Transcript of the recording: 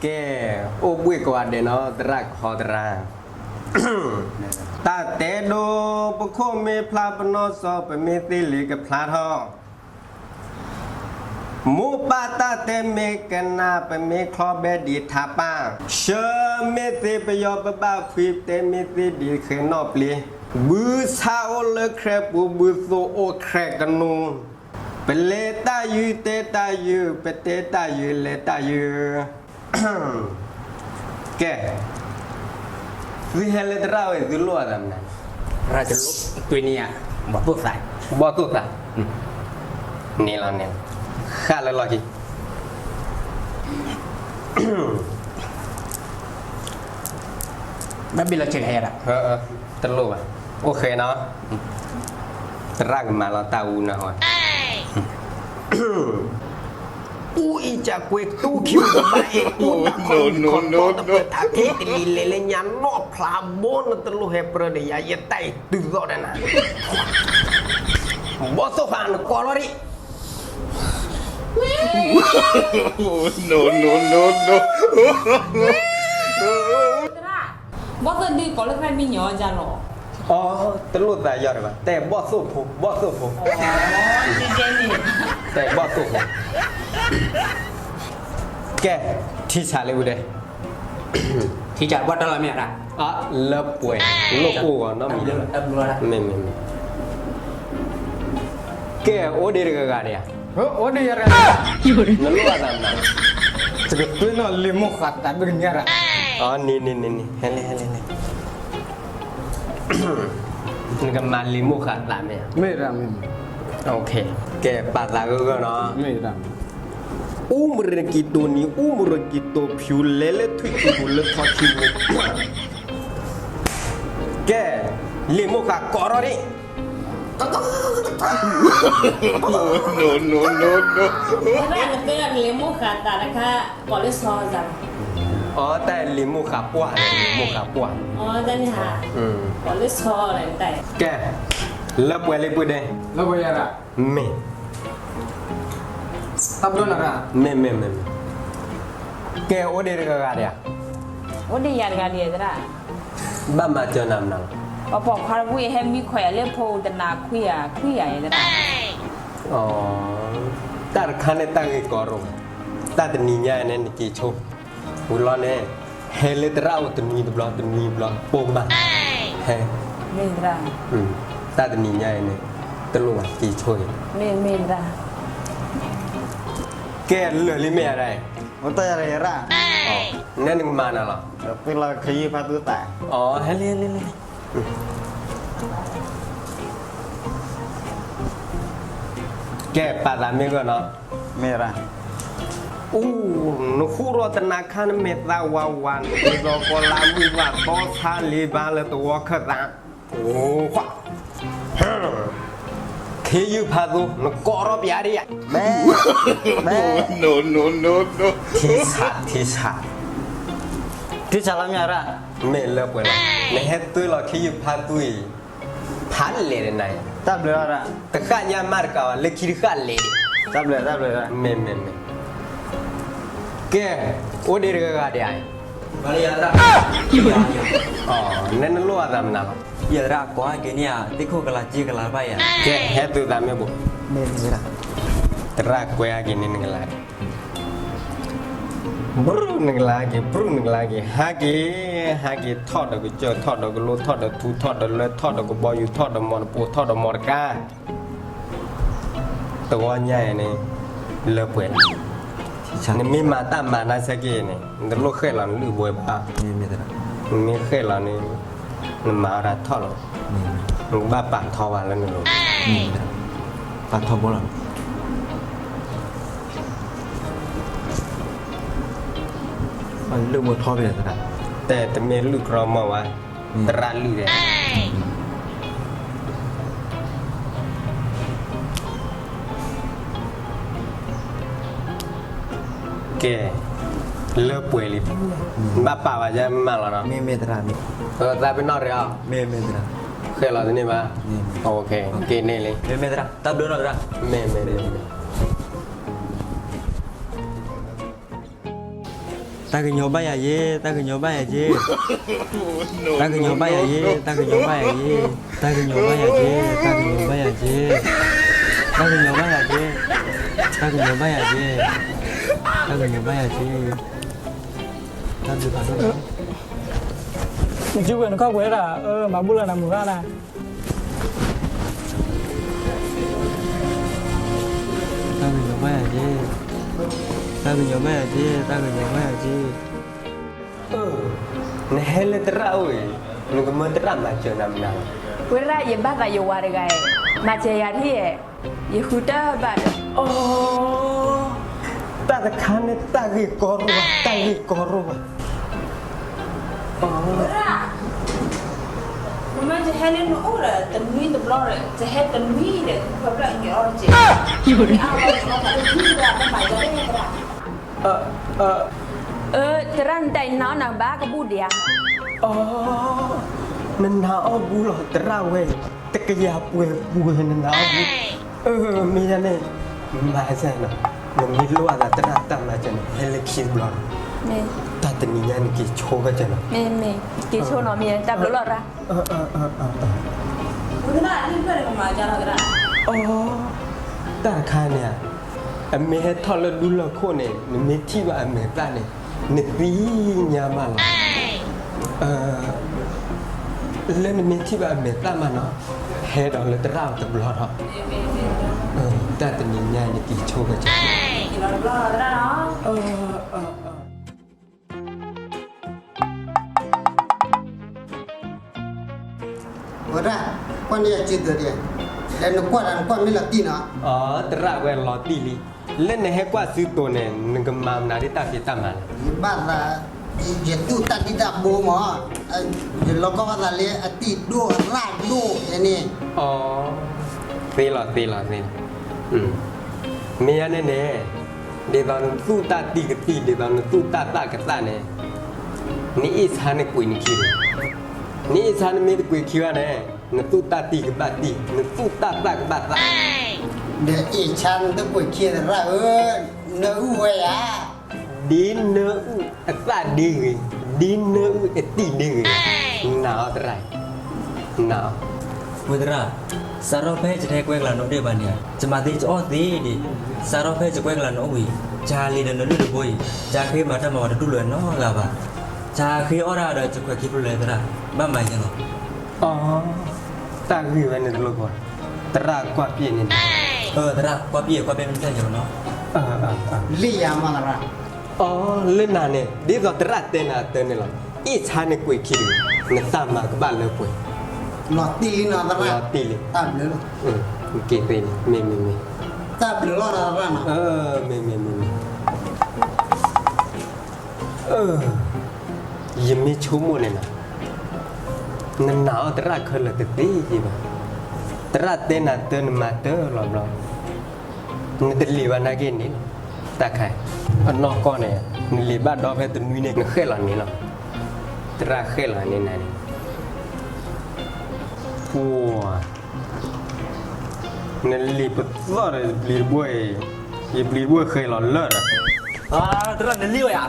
ကဲ, အိၣ်ဘှံးကိးဂၤဒဲးနီၤ သရၣ်ကဟီသရၣ်, တၢ်တဲဒိ ပခိၣ်မ့ၢ်ဖျါပနီၢ်စီ ပမ့ၢ်သ့လံကဖျါထီၣ်, မိၢ်ပၢ်တၢ်တဲမ့ၢ်ကနၣ် ပမ့ၢ်ချီဘဲဒံးထးပၢ်, ဆၢမ့ၢ်သ့ပယီၤပဘၣ်ဖှံ တဲမ့ၢ်သ့ဒံးဃဲၤနီၣ်ပျ့ၤ, ဘုဆၣ်အိၣ်လၢခြဲပူၤ ဘုသိၣ်အိၣ်ခြဲကနူၤ, ပလဲၤတၢ်ယုၢ်တဲတၢ်ယုၢ် ပတဲတၢ်ယုၢ်လဲၤတၢ်ယုၢ် ကဲ, သုဟဲလၢသရၣ်ဝဲ သုလိၣ်အသးမနုၤလဲၣ်, ရၣ်တလိၣ်, တွ့နံၤဧါ, ဘီၣ်သိၣ်သး, ဘီၣ်သိၣ်သး, န့ၣ်လီၤန့ၣ်လီၤ, ဃၣ်လၢလီၢ်ခံ ဘၣ်ဘ့ၣ်လီၤဆဲးကဟဲဒၣ်, တလိၣ်ဘၣ်, အိၣ်ဃဲနီၤ, သရၣ်ကမၤလီၤတၢ်အူနၤဟီ အူအံၤကကွဲးတူၢ်ခံကဘၣ်အံၤ အူနၤခီၣ်ခီၣ်ဒီတပၢၢ်ထးထဲတလံၤလဲၤလၢညါနီၢ်ဖျါဘိ နတလိၣ်ဟဲပြၢဒီးယၤ ယတၢ်အံၤတုၤသီၣ်ဒီးနၤ, ဘီၣ်သိၣ်ဖးနကိးလီၤဒံး သရၣ်, ဘီၣ်သိၣ်ဒုးကိးလၢသရၣ်မံၤညီၤယၤလီၤ, အီ တလိၣ်သးယီၤတဘၣ် တဲဘီၣ်သိၣ်ဖိ ဘီၣ်သိၣ်ဖိ, တဲဘီၣ်သိၣ်ဖိ, ကဲ, ထံဆးလၢပူၤဒဲး, ထံဆးဘီၣ်တၢ်လီၤမ့ၢ်ဧါ, လၢပှဲၤ, လိၣ်ကိၢ်ဂီၤနီတမံၤ, မ့ၢ်မ့ၢ်မ့ၢ်, ကဲ, အိၣ်ဒံးတဂၤဂၤဒံးဧါ, အိၣ်ဒံးယၤတဂၤ, နလိၣ်အသးမနုၤ, တကတွ့နီၢ်လံာ်မိၢ်ဃာ်သးဘၣ်ကညးရၣ်, အီ န့ၣ်န့ၣ်န့ၣ်န့ၣ် ဟဲလဲၣ်ဟဲလဲၣ်လဲၣ် နကမၤလံာ်မိၢ်ဃာ်သးမ့ၢ်ဧါ, မ့ၢ်ဒၣ်မ့ၢ်, ကဲ ပာ်သးဂၢၢ်ဂၢၢ်နီၤ, မ့ၢ်ဒၣ်, အူမရကံတိာ်နံၤ အူမရကံတိာ်ဖၠူ လဲၤလၢထွံၣ်ခံပူၤလၢထီခံပူၤ, ကဲ, လံာ်မိၢ်ဃာ်ကိးထီၣ်ဒံး တၢ်နသ့လံာ်မိၢ်ဃာ်သးတခါ, ကိးလၢစီၤစးလီၤ, အီ တၢ်လံာ်မိၢ်ဃာ်ပှၢ်, လံာ်မိၢ်ဃာ်ပှၢ်, အီ တၢ်န့ၣ်ဟး, ကိးလၢစီၤလီၤတၢ်, ကဲ, လၢပှဲၤလံပှ့ၤဒဲး, လၢပှဲၤယၤရၣ်, မ့ၢ်, တၢ်ဘျုးနၤရၣ်, မ့ၢ်မ့ၢ်မ့ၢ်မ့ၢ်, ကဲ အိၣ်ဒံးတဂၤဂၤဒံးဧါ, အိၣ်ဒံးယၤတဂၤဒံးသရၣ်, ဘၣ်မၤစၢၤနၤမနုၤလီၤ, ပှၤပိာ်ခွါတဘ့ၣ်ဟဲမံခိးယၤလၢဖိတနၤခွံဂၤ, ခွံဂၤယဲသရၣ်, အီ တၢ်တခါန့ၣ်တၢ်ဂ့ၢ်ကီရိၣ်, တၢ်တနံၤညါအံၤန့ၣ်နက့ၤဆိ, ဝံၤလီၤန့ၣ်, ဟဲလၢသရၣ်အိၣ်တနွံတဘျီ တနွံတဘျီ ပိာ်မး, ဟဲ, တၢ်တနံၤညါအံၤန့ၣ်, တလိၣ်ဘၣ်က့ၤဆိအံၤ, ကဲလၢာ်လံမ့ၢ်ဧါ, နနကမၤနၤလီၤ, အီ ဟဲလၢလၢလၢ ကဲ ပာ်သးမ့ၢ်ဂၢၢ်နီၤ, မ့ၢ်ရၣ်, အူ, နဃူရီၣ်တနၤခါ နမဲာ်သၣ်ဝးဝး နဒိးကီၤလၤမုၢ်ဝး သီဆါလံဘၣ်လၢသဝီခၢၣ်သး, အိ, ခ့ယုၢ်ဖးသိ နကိးထီၣ်ပျးဒံးယၤ, မ့ၢ်, မ့ၢ်, ထံဆး, ထံဆး, ထံဆးလီၤမ့ၢ်ရၣ်, မ့ၢ်လၢပှဲၤလီၤ, နဟဲသွ့လီၤခ့ယုၢ်ဖးသိအံၤ ဖးလဲၣ်ဒီးနၤ, တၢ်ဘျုးရၣ်, တဃၣ်ညါမးတကးဘၣ် လၢခံတဃၣ်လဲၣ်, တၢ်ဘျုး, တၢ်ဘျုး, မ့ၢ်, မ့ၢ်, မ့ၢ်, ကဲ, အိၣ်ဒံးတဂၤဂၤဒံးဧါ, နနလိၣ်အသးမနုၤလီၤ, ယသရၣ်ကိးဟဲက့ၤန့ၢ်ဧါ, သ့ၣ်ခိၣ်ကလၤစ့ကလၤတဖၣ်အံၤဧါ, ကဲ ဟဲသုသးမ့ၢ်ဘိး, သရၣ်ကွဲးဟဲက့ၤန့ၢ်နကလၤ ဘြူၣ်နကလၤဟဲက့ၤ, ဘြူၣ်နကလၤဟဲက့ၤ, ဟဲက့ၤ, ဟဲက့ၤထီၣ်ဒီးကစၢၢ် ထီၣ်ဒီးကလိ ထီၣ်ဒီးထူ ထီၣ်ဒီးလၢ ထီၣ်ဒီးကဘီယူၤ ထီၣ်ဒီးမီၢ်တပိၤ ထီၣ်ဒီးမီၢ်တကါ, တဝီညါအံၤန့ၣ် လၢပှဲၤလီၤ, နမ့ၢ်မၤတၢ်မၤနၤဆၢက့ၤန့ၣ် နတလိၣ်ဃဲၣ်လီၤနလုၢ်ဘိဘၣ်, နမ့ၢ်ဃဲၣ်လီၤန့ၣ် နမၤဝဲဒၣ်ထီၣ်လီၤ, နကဘၣ်ပာ်ထီဝဲလၢနလိၤ, ပာ်ထီဘိလီၤ, လုၢ်ဘိထီဘိလီၤ, တဲတမ့ၢ်လုၢ်ကြီမီၢ်ဝဲ, သရၣ်လုၢ်ဒဲး ကဲ, လၢပှဲၤလံ, ဘၣ်ပာ်ဘၣ်ယဲမးလီၤနီၤ, သးပ့ၤနီၣ်ရ့အီၤ, ဃဲၣ်လီၤတန့ၢ်ဘၣ်, က့ၤန့ၢ်လံ, မ့ၢ်မ့ၢ်သရၣ်, တၢ်ဘျုးနီၤသရၣ်, မ့ၢ်မ့ၢ်မ့ၢ်မ့ၢ်. တၢ်ကညီၤဘၣ်ယၤယ့, တၢ်ကညီၤဘၣ်ယၤယ့, တၢ်ကညီၤဘၣ်ယၤယ့, တၢ်ကညီၤဘၣ်ယၤယ့, တၢ်ကညီၤဘၣ်ယၤယ့, တၢ်ကညီၤဘၣ်ယၤယ့, တၢ်ကညီၤဘၣ်ယၤယ့, တၢ်ကညီၤဘၣ်ယၤယ့, တၢ်ကညီၤဘၣ်ယၤယ့, တၢ်ဘျုးဖးဒိၣ်, နစုပှဲၤနခီၣ်ပှဲၤဒၣ်, မၤဘူၣ်လီၤနၤမုာ်ဘၣ်နၤ တၢ်ကညီၤဘၣ်ယၤက့, တၢ်ကညီၤဘၣ်ယၤက့, တၢ်ကညီၤဘၣ်ယၤက့. နဟဲလၢသရၣ်အိၣ်အံၤ, နကမၢသရၣ်မၤစၢၤနၤမနုၤလီၤ. ဝဲဒၣ်ယဘၣ်သးယဝၤတဂၤအံၤ, မၤစၢၤယၤထံၣ်, ယဃုတၢ်ဘၣ်ဒီး, အိ, တၢ်တခါန့ၣ် တၢ်ဂ့ၢ်ကီရိၣ်ဘၣ်, တၢ်ဂ့ၢ်ကီရိၣ်ဘၣ်. နမ့ၢ်တဟဲလၢနအိၣ်ဒီး တနွံတဘျီဒီး တဟဲတနွံဒီး ပှၤဘျီအံၤန့ၣ်အီၤတက့ၢ်, အါဘၣ်တဘျီဘၣ်တနွံဒီး မၤယၤလၢသရၣ်, သရၣ်နတၢ်အံၤနၤအီၣ်နၤဘၣ်ကဘူၣ်ဒံးဧါ. အိ, နနာ်အီၣ်ဘူၣ်လီၤ သရၣ်ဝဲ, တကယၤပှဲၤပူၤနနာ်အီၣ်ဘူၣ်, မ့ၢ်ယၤန့ၣ်, မၤစၢၤနီၤ, နမ့ၢ်လိၣ်အသးသရၣ်တၢ်မၤစၢၤန့ၣ် ဟဲလၢခံတဘျီနီၤ, တၢ်တနံၤညါနက့ၤဆိကစၢၤနီၤ, မ့ၢ်, က့ၤဆိနီၤ မ့ၢ်ယၤန့ၣ် တၢ်ဘျုးလီၤရၣ် အိ, တၢ်တခါန့ၣ်, အမ့ၢ်ဟဲထီၣ်လၢဒူလၢၢ်ခိၣ်န့ၣ် နမ့ၢ်ထံၣ်ဘၣ်အမဲာ်သၣ်န့ၣ်, နသ့ၣ်ညါဘၣ်လီၤ. လၢနမ့ၢ်ထံၣ်ဘၣ်အမဲာ်သၣ်မးနီၤ, ဟဲဒီးလၢသရၣ်အီၤတဘျီဒီး, တၢ်တနံၤညါနက့ၤဆိကစၢၤ ဝဲဒၣ်, ကွၢ်န့ၢ်ယစုတိၤဒံး, ဒီးနကွၢ်ဒီးနကွၢ်မ့ၢ်လီၤတံၢ်နီၤ, သရၣ်ဝဲလီၤတံၢ်လံ, လၢနဟဲကွၢ်စုတိၤန့ၣ် နကမၤမနုၤဒ်တၢ်ဖံးတၢ်မၤလီၤ. ယဘၣ်သး, ယသူၣ်တၢ်ဒံၣ်တၢ်ဘိမး, ယလီၤကီဘၣ်သးလၢအတံၢ်ဒိၣ်အသၣ်ဒိၣ်န့ၣ်, အိ, သ့လီၤသ့လီၤသ့လီၤ, မ့ၢ်ယၤန့ၣ်န့ၣ်, ဒ်သိးနသူၣ်တၢ်တံၢ်ကတံၢ် ဒ်သိးနသူၣ်တၢ်သၣ်ကသၣ်န့ၣ်, နအ့ၣ်ဆါန့ၣ်ကွံာ်နခံ, နအ့ၣ်ဆါနမ့ၢ်တကွံာ်ခံဘၣ်န့ၣ်, နသူၣ်တၢ်တံၢ်ကဘၣ်တံၢ် နသူၣ်တၢ်သၣ်ကဘၣ်သၣ်, ဒီးအ့ၣ်ဆါနတကွံာ်ခံသရၣ်ဧၢ, နအုၣ်ဝဲယၤ, ဒ်နအုၣ်အသၣ်ဒ့ဂ့ၤ, ဒ်နအုၣ်အတံၢ်ဒ့ဂ့ၤ, နာ်အီၤသရၣ်, နာ်အီၤ, ဝဲသရၣ်, စးထီၣ်ဖဲယတဟဲကွဲကလၤနအိၣ်ဒံးဘၣ်န့ၣ်, ယမၤသ့ယအီၣ်သ့ဒံး, စးထီၣ်ဖဲယကွဲကလၤနအိၣ်ဝံၤ, ယဟးလံာ်ဒီးနလုၢ်တဘိအံၤ, ယဟးဃ့မၤတၢ်မၤဝဲတဒူၣ်လၢၤနီတဂၤဘၣ်, ယဟးဃ့အီၣ်တၢ်ဒီးယခွဲးခံဖျိလၢၤသရၣ်, ဘၣ်မၤယဲလီၤ. အိ, တၢ်ဂ့ၢ်ဝဲန့ၣ်တလိၣ်ကီ, သရၣ်ကွၢ်ပျဲၢ်န့ၣ်, သရၣ်ကွၢ်ပျဲၢ် ကွၢ်ပျဲၢ်မ့ၢ်တၢ်ယီၤနီၤ, လံယၤမၤသရၣ်, အိ, လၢနၤန့ၣ် ဒ်သိးသရၣ်တဲနၤတၢ်န့ၣ်လီၤ, အ့ၣ်ဆါန့ၣ်ကွံာ်ခံတဂ့ၤ, နတၢ်မၤကဘၣ်လၢပှဲၤ, လီၤတံၢ်လံနီၤသရၣ်, လီၤတံၢ်လံ, တၢ်ဘျုးလီၤ, က့ၤသ့န့ၣ် မ့ၢ်မ့ၢ်မ့ၢ်, တၢ်ဘျုးလီၤသရၣ်နီၤ, မ့ၢ်မ့ၢ်မ့ၢ်မ့ၢ် ယမ့ၢ်ဆိကမိၣ်န့ၣ်နီၤ, နနာ်အီၤသရၣ်ခဲလၢာ်တသ့ယံၤဘၣ်, သရၣ်တဲနၤတၢ်နမၤတၢ်လီၤဘျီ, နတလံာ်ဘၣ်နာ်က့န့ၣ်လီၤ, တၢ်ခါ, အနီၢ်ကီၢ်န့ၣ် နလံာ်ဘၣ်ဒီဖဲတနွံန့ၣ် နဃဲၣ်လီၤန့ၣ်လီၤ, သရၣ်ဃဲၣ်လီၤန့ၣ်နၤန့ၣ်, ပှၤ နလံာ်ပသီၣ်ဒီးယပျံၤတဘိအံၤ, ယပျံၤတဘိဃဲၤလီၤလၢာ်ဒီး, သရၣ်နလံာ်ဝဲဧါ,